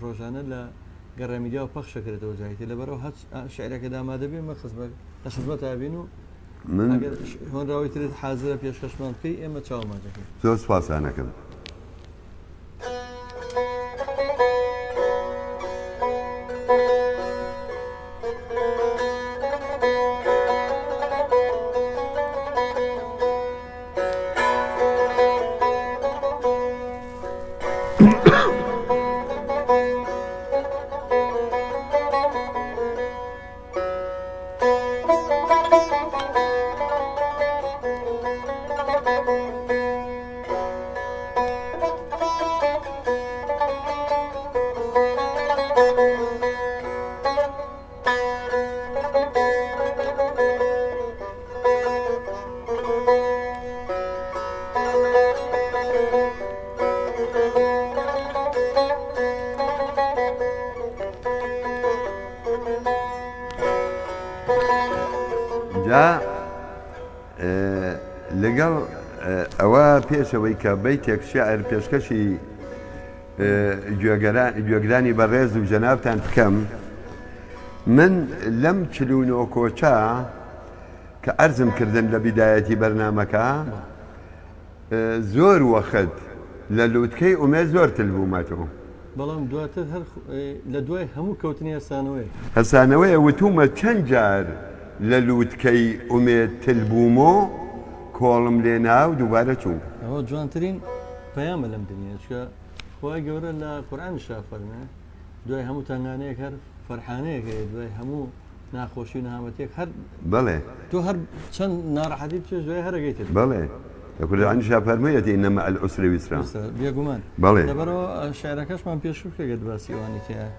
ڕۆژانە لە گەڕێ میدیا و پەخشەکرێتەوە جایتە لەبەرەوە هەچ شعرەکە ئامادە بێ مە خزمەت لە خزمەت ئابین و من ئەگەر هۆنراوەی ترت حازرە پێشکەشمان بکەی ئێمە چاومان دەکەین. زۆر سوپاستانەکەم. جا لەگەڵ ئەوە پێش ئەوەی کە بەیتێک شیعر پێشکەشی گوێگرانی بەڕێز و جەنابتان بکەم، من لەم 49 کۆچە کە عەرزم کردن لە بیدایەتی بەرنامەکە زۆر وەخت لە لوتکەی ئومێد زۆر تل بوومەتەوە. بەڵام دواتر هەر لە دوای هەموو کەوتنی هەستانەوەیەک. هەستانەوەیە وتوومە چەند جار لە لوتکەی ئومێد تل بوومۆ کۆڵم لێ نا و دووبارە چووم. ئەوە جوانترین پەیامە لەم دنیا چونکە خوای گەورە لە قورئانیشا فەرمێ دوای هەموو تەنگانەیەک هەر فەرحانەیەک هەیە دوای هەموو ناخۆشی و نەهامەتیەک هەر بەڵێ. تۆ هەر چەند ناڕەحەتی بچێژ دوای هەر ئەگەیتە دوو. بەڵێ لە قورئانیشا فەرموویەتی ان مع العسر یسرا. یسرا بێگومان. بەڵێ. لەبەرئەوە شعرەکەشمان پێشوو بکە گەر باسی ئەوانی تیایە.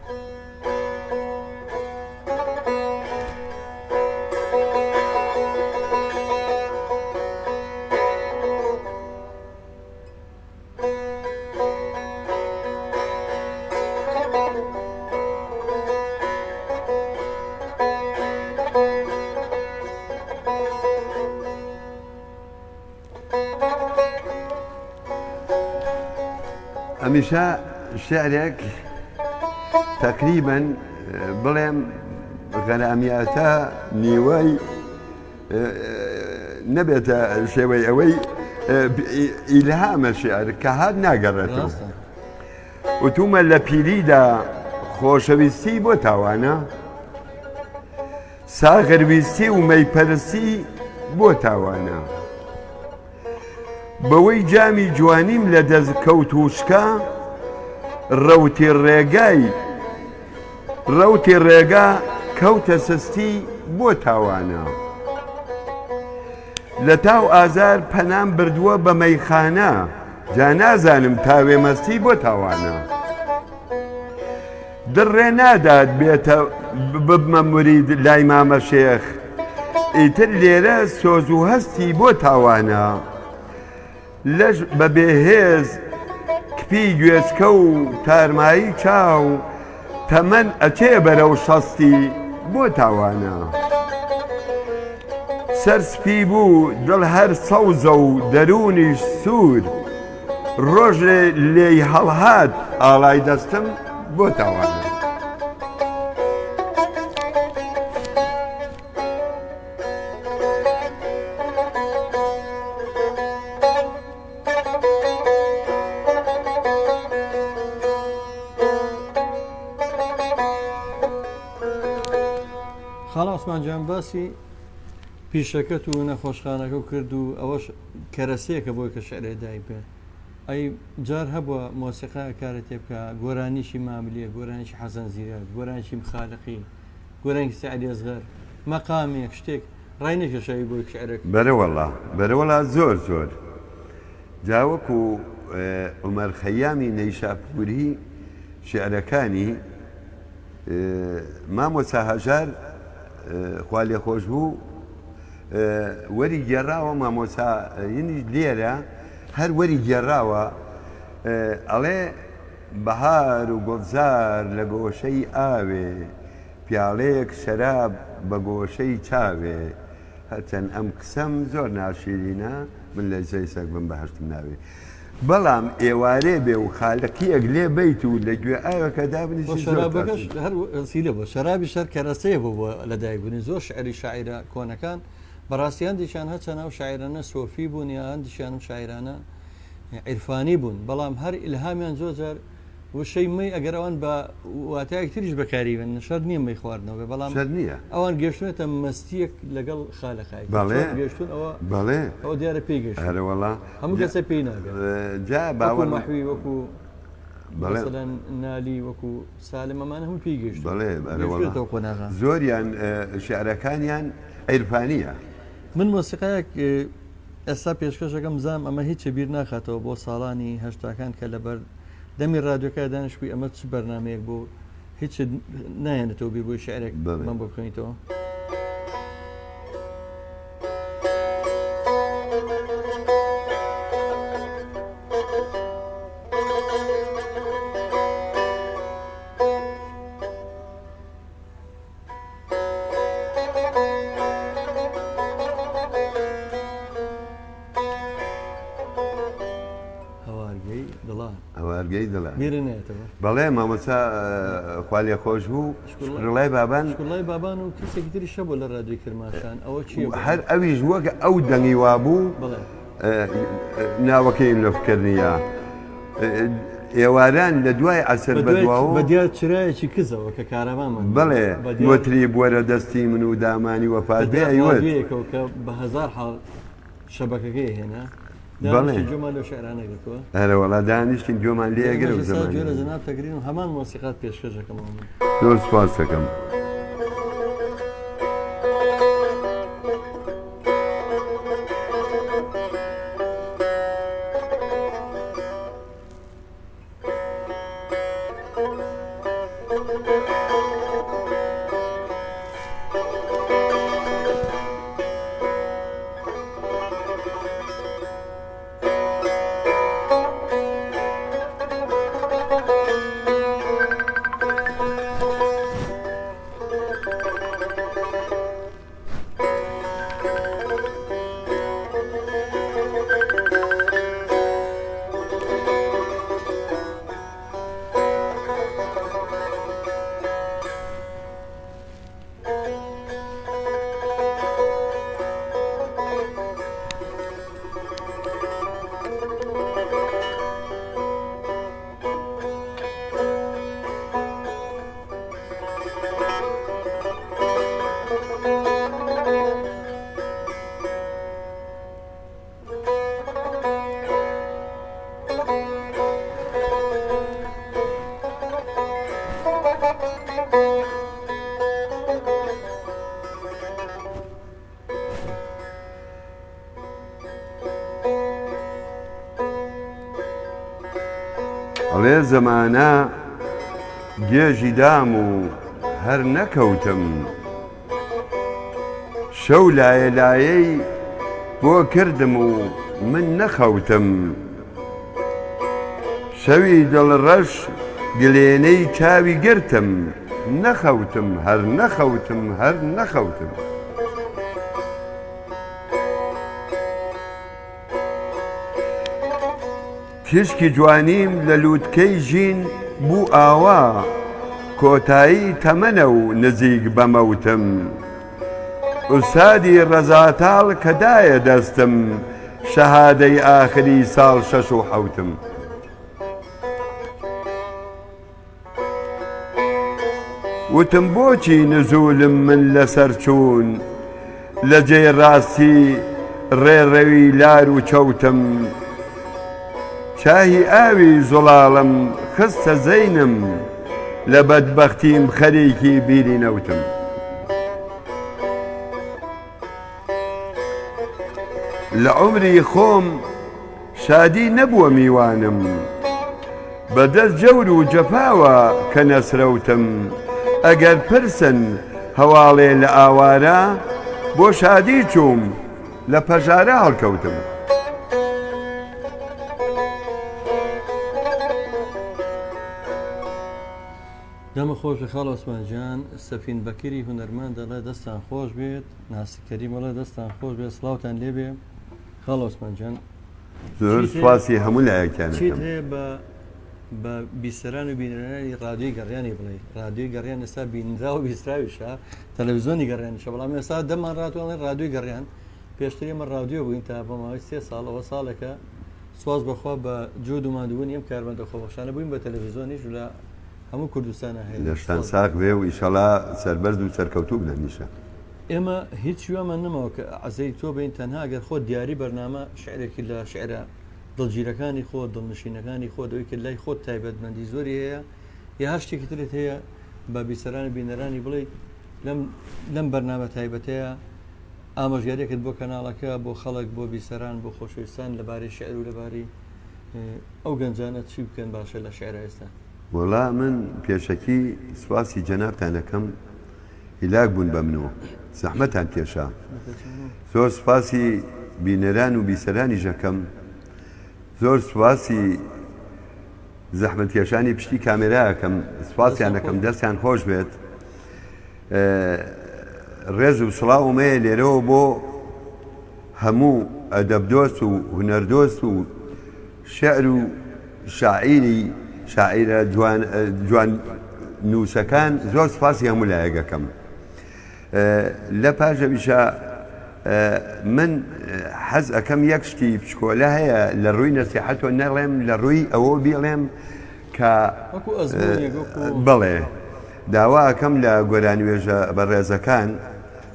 ئەمیشە شعرێک تەقریبەن بڵێم غەرامیاتە نیوەی نەبێتە شێوەی ئەوەی ئیلهامە شعر کە هات ناگەڕێتەوە. وتومە لە پیریدا خۆشەویستی بۆ تاوانە؟ ساغرویستی و مەیپەرستی بۆ تاوانە؟ بەوەی جامی جوانیم لە دەست کەوت و شکا، ڕەوتی ڕێگای ڕەوتی ڕێگا کەوتە سستی بۆ تاوانە؟ لە تاو ئازار پەنام بردووە بە مەیخانە، جا نازانم تاوێ مەستی بۆ تاوانە. دڵ ڕێ نادات بێتە ببمە مورید لای مامە شێخ، ئیتر لێرە سۆز و هەستی بۆ تاوانە. لەش بە بێهێز کپی گوێچکە و تارمایی چاو، تەمەن ئەچێ بەرەو شەستی بۆ تاوانە. سەر سپی بوو دڵ هەر سەوزە و دەروونیش سوور، ڕۆژێ لێی هەڵهات ئاڵای دەستم بۆ تاوانە. خاڵە عوسمان جان باسی پیشەکەت و نەخۆشخانەکە و کرد و ئەوەش کەرەسەیەکە بۆی کە شعرێ دایک بێ ئەی جار هەبووە مۆسیقا کارە تێ بکە گۆرانیشی ماملیە گۆرانیشی حەسەن زیرەک گۆرانیشی خالقی گۆرانیشی سەعدی ئەسغەر مەقامێک شتێک ڕای نەکێشاوی بۆی شعرێک؟ بەرە وەڵا بەرە وەڵا زۆر زۆر جا وەکو عومەر خەیامی نەیشاپوری شعرەکانی مامۆستا هەژار خوا لێخۆشبوو وەری گێڕاوە مامۆستا ینیش لێرە هەر وەری گێڕاوە ئەڵێ بەهار و گوڵزار لە گۆشەی ئاوێ پیاڵەیەک شەراب بە گۆشەی چاوێ هەرچەند ئەم قسەم زۆر ناشیرینە من لە جێی سەگ بم بەهەشتم ناوێ بەڵام ئێوارێ بێ و خالقیەک لێ بەیت و لە گوێ ئاوێکە دابنیشی زۆر شەرابەکەش هەر وەسیلە بوو شەرابیش هەر کەرەسەیە بوو بۆ لەدایکبوونی زۆر شعری شاعیرە کۆنەکان بەڕاستی هەندێکیان هەرچەند ئەو شاعیرانە سۆفی بوون یا هەندێکیان ئەم شاعیرانە عیرفانی بوون بەڵام هەر ئیلهامیان زۆر جار وشەی مەی ئەگەر ئەوان بە واتایەک تریش بەکاری بن شەرت نییە مەی خواردنەوە بێ بەڵام شەرت نییە ئەوان گەشتونەتە مەستیەک لەگەڵ خالقای بەڵێ گەشتون ئەوە بەڵێ ئەوە دیارە پێی گەشتون هەرەوەڵا هەموو کەسە پێی ناگەن جا وەکو باوەڕ مەحوی وەکو بەڵێ مەسەلەن نالی وەکو سالم ئەمانە هەموو پێی گەشتون بەڵێ هەرەوەڵا گەشتونەتەوە قۆناغە زۆریان شعرەکانیان عیرفانییە. من مۆسیقایەک ئێستا پێشکەشەکەم بزانم ئەمە هیچ بیر ناخاتەوە بۆ ساڵانی هەشتاکان کە لەبەر دەمی رادیۆکە دانیشتبووی ئەمە چ بەرنامەیەک بوو هیچت نایەنێتەوە بیر بۆی شعرێک من بۆ بخوێنیتەوە. هەوارگەی دڵان. هەوارگەی دڵان. بیرت نایەتەوە؟ بەڵێ مامۆستا خوا لێ خۆش بوو شکرڵای بابان. شکرڵای بابان و کەسێکی تریش هەبوو لە رادیۆی کرماشان ئەوە کێ بوو؟ هەر ئەویش وەک ئەو دەنگی وابوو ناوەکەیم لە فکر نییە. ئێواران لە دوای عەسر بەدواوە. بە دیار چرایەکی کزەوە کە کارەبامان بەڵێ مۆتریب وەرە دەستی من و دامانی وەفات بێ ئەیوت. بە کە بە هەزار حاڵ شەبەکەکەی هێنا. بەڵێ. گوێمان لەو شعرانە گرتووە. ئەرە وەڵا دانیشتین گوێمان لێ ئەگرت ئێمەش ئێستا گوێ لە جەناب دەگرین و هەمان مۆسیقات پێشکەش دەکەمەوە من. زۆر سوپاس دەکەم. ئەڵێ زەمانە گێژی دام و هەر نەکەوتم. شەو لایە لایەی بۆ کردم و من نەخەوتم. شەوی دڵڕەش گلێنەی چاوی گرتم، نەخەوتم هەر نەخەوتم هەر نەخەوتم. تیشکی جوانیم لە لووتکەی ژین بوو ئاوا، کۆتایی تەمەنە و نزیک بە مەوتم. ئوستادی ڕەزاتاڵ کە دایە دەستم، شەهادەی ئاخری ساڵ شەش و حەوتم. وتم بۆچی نزولم من لەسەر چوون لە جێی ڕاستی ڕێڕەوی لار و چەوتم چاهی ئاوی زوڵاڵم خستە زەینم لە بەدبەختیم خەریکی بیری نەوتم. لە عومری خۆم شادی نەبووە میوانم بە دەست جەور و جەفاوە کە نەسرەوتم ئەگەر پرسن هەواڵێ لە ئاوارە بۆ شادی چووم لە پەژارە هەڵکەوتم. دەمت خۆش بێ خاڵ عوسمان گیان. سەفین بەکری هونەرمەند دەڵێ دەستان خۆش بێت. ناسک کەریم ئەڵێ دەستان خۆش بێت سڵاوتان لێبێ خاڵ عوسمان گیان. زۆر سوپاسی هەموو لایەکیان چیت هەیە بە بە بیسەران و بینەرانی ڕادیۆی گەڕیانی بڵێ ڕادیۆی گەڕیان ئێستا بینرا و بیستراویشە تەلەڤزیۆنی گەڕیانیشە بەڵام ئێستا دەمان ڕاتوانێت ڕادیۆی گەڕیان پێشتر ئێمە ڕادیۆ بووین تا بۆ ماوەی سێ ساڵ ئەوە ساڵێکە سواز بەخوا بە جود و ماندووبوونی ئەم کارمەندە خۆبەخشانە بووین بە تەلەڤزیۆنیش لە هەموو کوردستانە هەیە. لەشتان ساغ بێ و ئیشەڵا سەربەرز و سەرکەوتوو بن هەمیشە. ئێمە هیچ هیوامان نەماوە کە عەزەی تۆ بین تەنها گەر خۆت دیاری بەرنامە شعرێکی لە شعرە دڵگیرەکانی خۆت دڵنشینەکانی خۆت ئەوی کە لای خۆت تایبەتمەندی زۆری هەیە یا هەر شتێکی ترت هەیە بە بیسەران و بینەرانی بڵێیت لەم لەم بەرنامە تایبەتەیە ئامۆژگاریەکت بۆ کەناڵەکە بۆ خەڵک بۆ بیسەران بۆ خۆشەویستان لەبارەی شعر و لەبارەی ئەو گەنجانە چی بکەن باشە لە شعرا ئێستا؟ وەڵا من پێشەکی سوپاسی جەنابتان ئەکەم هیلاک بوون بە من و زەحمەتان کێشا زۆر سوپاسی بینەران و بیسەرانیش ئەکەم زۆر سوپاسی زەحمەتکێشانی پشتی کامێرا ئەکەم سوپاسیان ئەکەم دەستیان خۆش بێت ڕێز و سڵاوم هەیە لێرەوە بۆ هەموو ئەدەبدۆست و هونەردۆست و شعر و شاعیری شاعیرە جوان جوان نووسەکان زۆر سپاسی هەموو لایەکەکەم لە پاژەویشە من حەز ئەەکەم یەک شتی بچکۆلە هەیە لە ڕووی نەسیحەتۆ نەڵێم لە ڕووی ئەوە بیڵێم کە بەڵێ داوا ئەکەم لە گۆرانیوێژە بەڕێزەکان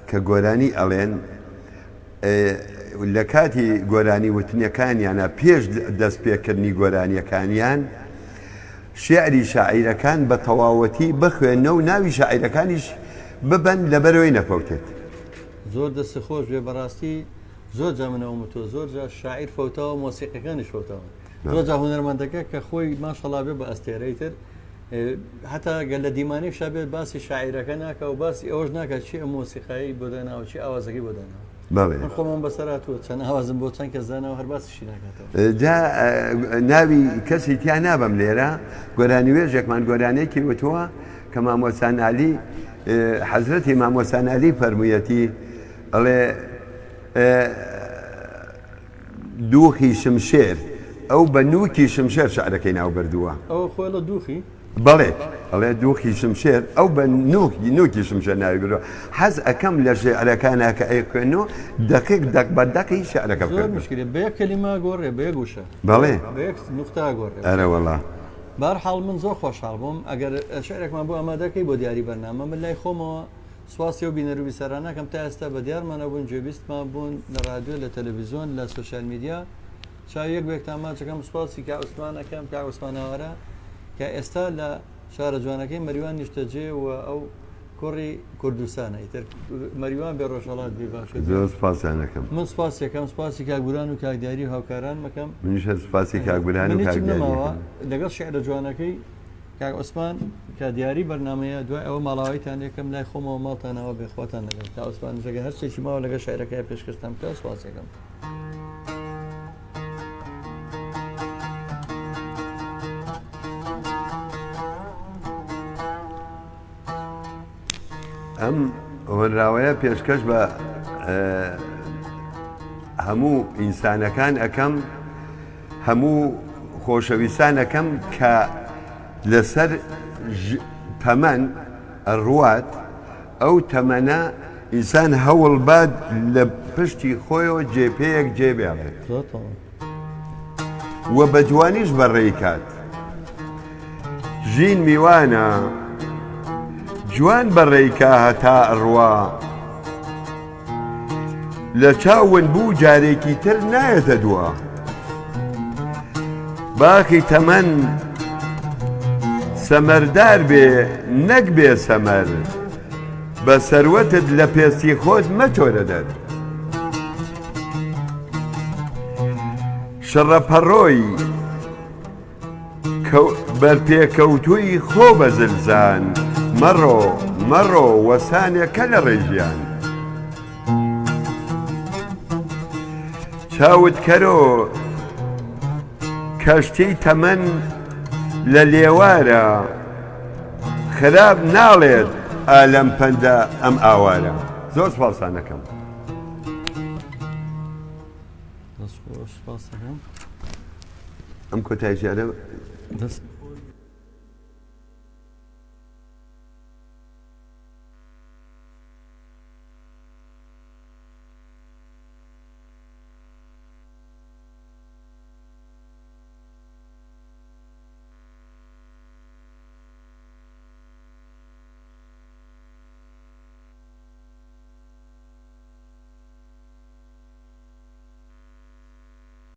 کە گۆرانی ئەڵێن لە کاتی گۆرانی وتنەکانیانە پێش دەست پێکردنی گۆرانیەکانیان شعری شاعیرەکان بە تەواوەتی بخوێنە و ناوی شاعیرەکانیش ببەن لەبەرەوەی نەفەوتێت. زۆر دەست خۆش بێ بەڕاستی زۆر جا من ئەوم وتووە زۆر جار شاعیر فەوتاوە مۆسیقەکانیش فەوتاون زۆر جا هونەرمەندەکە کە خۆی ماشەڵا بێ بە ئەستێرەی تر هەتا گەر لە دیمانێکشا بێت باسی شاعیرەکە ناکە و باسی ئەوەش ناکە چی ئەم مۆسیقایی بۆ داناوە چی ئاوازەکەی بۆ داناوە بەڵێ من خۆمم بەسەر هاتووە چەند ئاوازم بۆ چەند کەس داناوە هەر باسیشی ناکاتەوە جا ناوی کەسی تیا نابەم لێرە گۆرانیوێژێکمان گۆرانێکی وتووە کە مامۆستا نالی حەزرەتی مامۆستا نالی فەرموویەتی ئەڵێ دووخی شمشێر، ئەو بە نووکی شمشێر شعرەکەی ناو بردووە. ئەوە خۆی ئەڵێ دووخی؟ بەڵێ ئەڵێ دووخی شمشێر، ئەو بە نووکی شمشێر ناوی بردووە. حەز ئەکەم لە شیعرەکانا کە ئەیخوێنۆ دەقیق دەق بە دەقی شیعرەکە زۆر بخوێنم. مشکلە بە یەک کەلیمە ئەگۆڕێ، بە یەک وشە. بەڵێ. بە یەک نوختە ئەگۆڕێ. ئەرەوەڵا. بەهەرحاڵ من زۆر خۆشحاڵ بووم ئەگەر شیعرێکمان بۆ ئامادە کەی بۆ دیاری بەرنامە من لای خۆمەوە سوپاسی ئەو بینەر و بیسەرانە ئەکەم تا ئێستا بە دیارمانەوە بوون گوێبیستمان بوون لە رادیۆ لە تەلەڤیزیۆن لە social media چاوی یەک بەیەکتان ماچ ئەکەم سوپاسی کاک عوسمان ئەکەم کاک عوسمان ئاوارە کە ئێستا لە شارە جوانەکەی مەریوان نیشتەجێ و ئەو کوڕی کوردستانە ئیتر مەریوان بێ ڕۆژهەڵات بێ باشوور بێ. زۆر سپاسیان ئەکەم. من سپاسی ئەکەم سپاسی کاک بوران و کاک دیاری و هاوکارانم ئەکەم. منیش هەر سپاسی کاک بوران و من کاک هیچم دیاری نەماوە ئەکەم. لەگەڵ شیعرە جوانەکەی کاک عوسمان کە دیاری بەرنامەیە دوای ئەوە ماڵاواییتان لێکەم لای خۆمەوە ماڵتان ئاوا بێ خواتان لەگەڵ کاک عوسمانیش ئەگەر هەر شتێکی ماوە لەگەڵ شیعرەکەی پێشکەشتان بکا سپاسی ئەکەم. ئەم هۆنراوەیە پێشکەش بە هەموو ئینسانەکان ئەەکەم هەموو خۆشەویستان ئەەکەم کە لەسەر تەمەن ئەڕوات ئەو تەمەنە ئینسان هەوڵ بات لە پشتی خۆیەوە جێپێیەک جێ بێڵێت و بە جوانیش بەڕێی کات. ژین میوانە جوان بەڕێی کا هەتا ئەڕوا لە چاو ون بوو جارێکی تر نایەتە دوا. باخی تەمەن سەمەردار بێ نەک بێ سەمەر. بە سەروەتت لە پێستی خۆت مەچۆرە دەر. شڕە پەڕۆی بەرپێکەوتووی خۆ بە زلزان مەڕۆ مەڕۆ وەسانێکە لە ڕێی ژیان. چاوت کەرۆ کەشتی تەمەن لە لێوارە. خراپ ناڵێت ئا لەم پەندە ئەم ئاوارە. زۆر سوپاستان ئەکەم. دەست خۆش سوپاس دەکەم. ئەم کۆتایی شیعرە دەست.